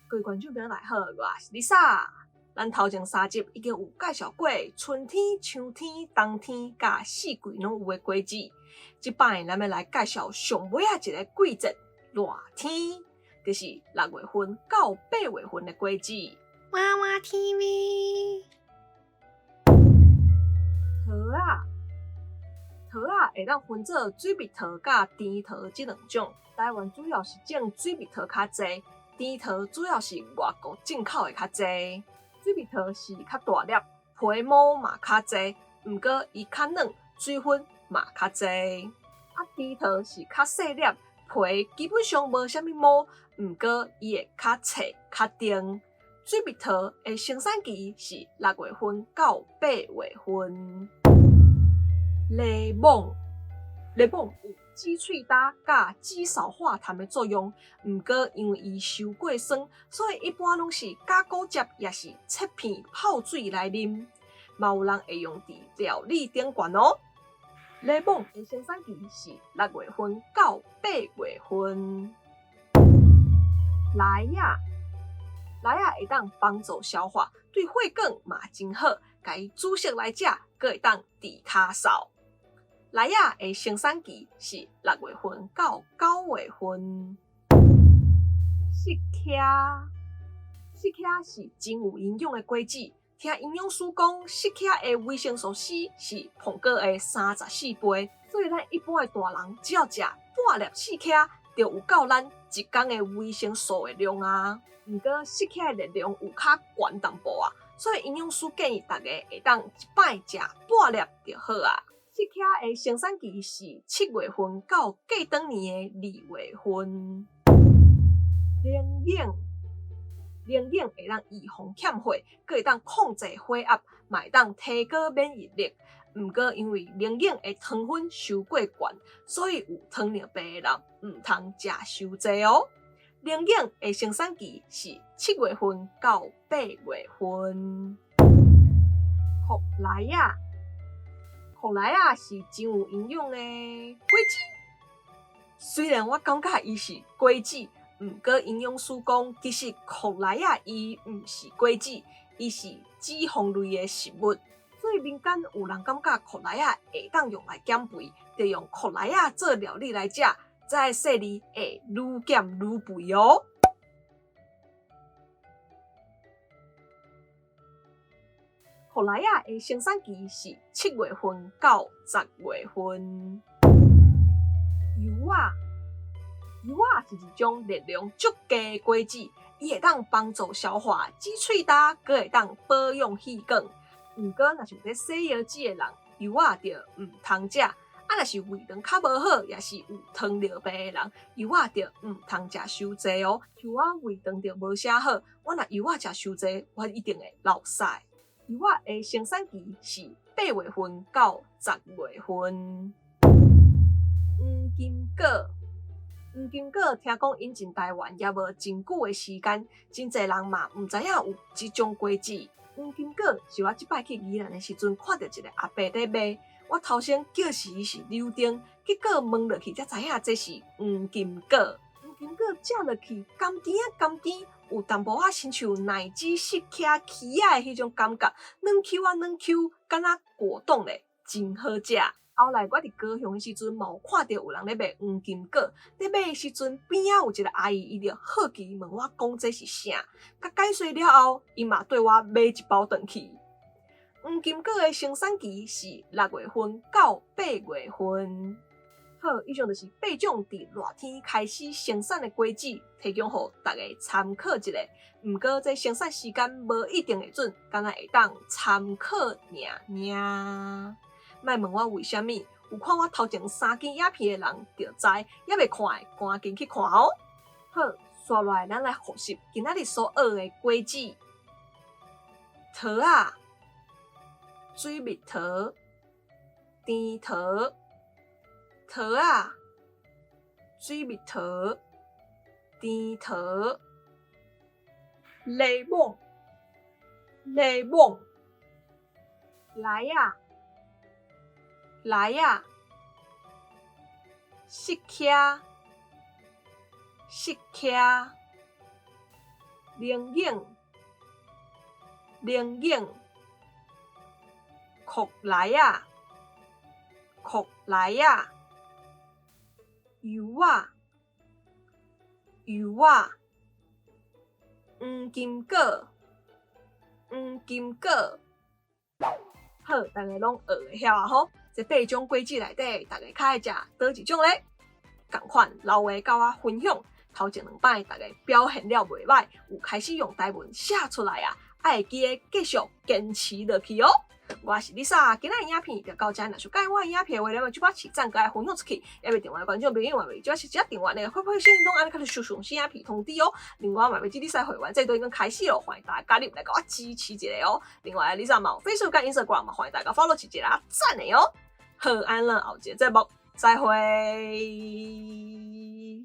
各位觀眾朋友大家好，我是 Lisa。咱頭前三集已經有介紹過春天、秋天、冬天佮四季攏有的果子。這擺咱欲來介紹上尾仔一个季節——熱天，就是六月份到八月份的果子。娃娃 TV。桃仔，桃仔會當分做水蜜桃佮甜桃這兩種。台灣主要是種水蜜桃較濟，甜桃主要是外國進口的較濟。水蜜桃是較大粒，皮毛嘛較濟，毋過伊較軟，水分嘛較濟。啊，甜桃是較細粒，皮基本上無啥物毛，毋過伊會較脆較甜。水蜜桃的生產期是六月份到八月份。檸檬，檸檬有止喙焦佮止嗽化痰的作用，毋過因為伊傷過酸，所以一般攏是加果汁，抑是切片泡水來啉。嘛有人會用佇料理頂懸哦。檸檬的生產期是六月份到八月份。梨仔，梨仔會當幫助消化，對血管嘛真好，共伊煮熟來食，閣會當治跤嗽。梨仔的生產期是六月份到九月份。釋迦，釋迦是真有營養的果子。聽營養師講，釋迦的維生素 C 是蘋果的34倍，所以咱一般的大人只要食半粒釋迦，就有夠咱一工的維生素的量啊。毋過釋迦的熱量有較懸淡薄仔，所以營養師建議大家會當一擺食半粒就好啊。釋迦的生產期是七月份到過轉年的二月份。龍眼，龍眼會當預防欠血，閣會當控制血壓，嘛會當提高免疫力。毋過因為龍眼的糖分傷過懸，所以有糖尿病的人毋通食傷濟哦。龍眼的生產期是七月份到八月份。櫛梨仔，櫛梨仔是真有營養的果子。雖然我感覺伊是果子，毋過營養師講，其實櫛梨仔伊毋是果子，伊是脂肪類的食物。所以民間有人感覺櫛梨仔會當用來減肥，就用櫛梨仔做料理來食，才會細膩會愈減愈肥哦。櫛梨仔的生產期是七月份到十月份。柚仔，柚仔是一種熱量足低的果子，伊會當幫助消化、止喙焦，閣會當保養血管。毋過，若是有咧洗腰子的人，柚仔就毋通食。啊，若是胃腸較無好，抑是有糖尿病的人，柚仔就毋通食傷濟哦。像我胃腸就無啥好，我若柚仔食傷濟，我一定會落屎。柚仔的生產期是八月份到十月份。黃金果，黃金果聽講引進台灣猶無真久的時間，真濟人嘛毋知影有這種果子。黃金果是我這擺去宜蘭的時陣，看著一个阿伯佇賣，我頭先叫時伊是柳丁，結果問落去才知影這是黃金果。黃金果食落去甘甜仔甘甜，有淡薄仔親像奶子釋迦起仔的彼種感覺，軟 Q 啊軟 Q，敢若果凍咧，真好食。後來我佇高雄的時陣，嘛有看著有人咧賣黃金果，咧買的時陣邊仔有一个阿姨，伊就好奇問我講這是啥，共解說了後，伊嘛綴我買一包轉去。黃金果的生產期是六月份到八月份。好，以上就是八種佇熱天開始生產的果子，提供予大家參考一下。毋過這生產時間無一定會準，敢若會當參考爾爾。莫問我為啥物，有看我頭前三支影片的人就知，猶未看的趕緊去看哦。好，紲落來咱來複習今仔日所學的果子：桃仔、水蜜桃、甜桃、桃仔、水蜜桃、甜桃、檸檬、檸檬、梨仔、梨仔、釋迦、釋迦。冷影，冷影，擴來仔，擴來仔，油仔，油仔，黃金果，黃金果。好，大家攏學會曉啊吼！這八種果子內底，大家較愛食佗一種咧？仝款留話佮我分享，頭前兩擺大家表現了袂䆀，有開始用台文寫出來啊！愛會記得繼續堅持落去哦。我是 Lisa，今仔的影片就到這，若是佮意我的影片的話，你就把起讚，佮分享出去，猶未訂閱的觀眾朋友嘛，袂記得直接訂閱那個會不會先動按開始收上新影片通知哦。另外嘛，袂記 Lisa 會員制度已經開始了，歡迎大家加入來共我支持一下哦。另外，Lisa 嘛有 Facebook 佮 Instagram 嘛，歡迎大家 follow 一下，讚的哦。好，按呢，後一個節目再會。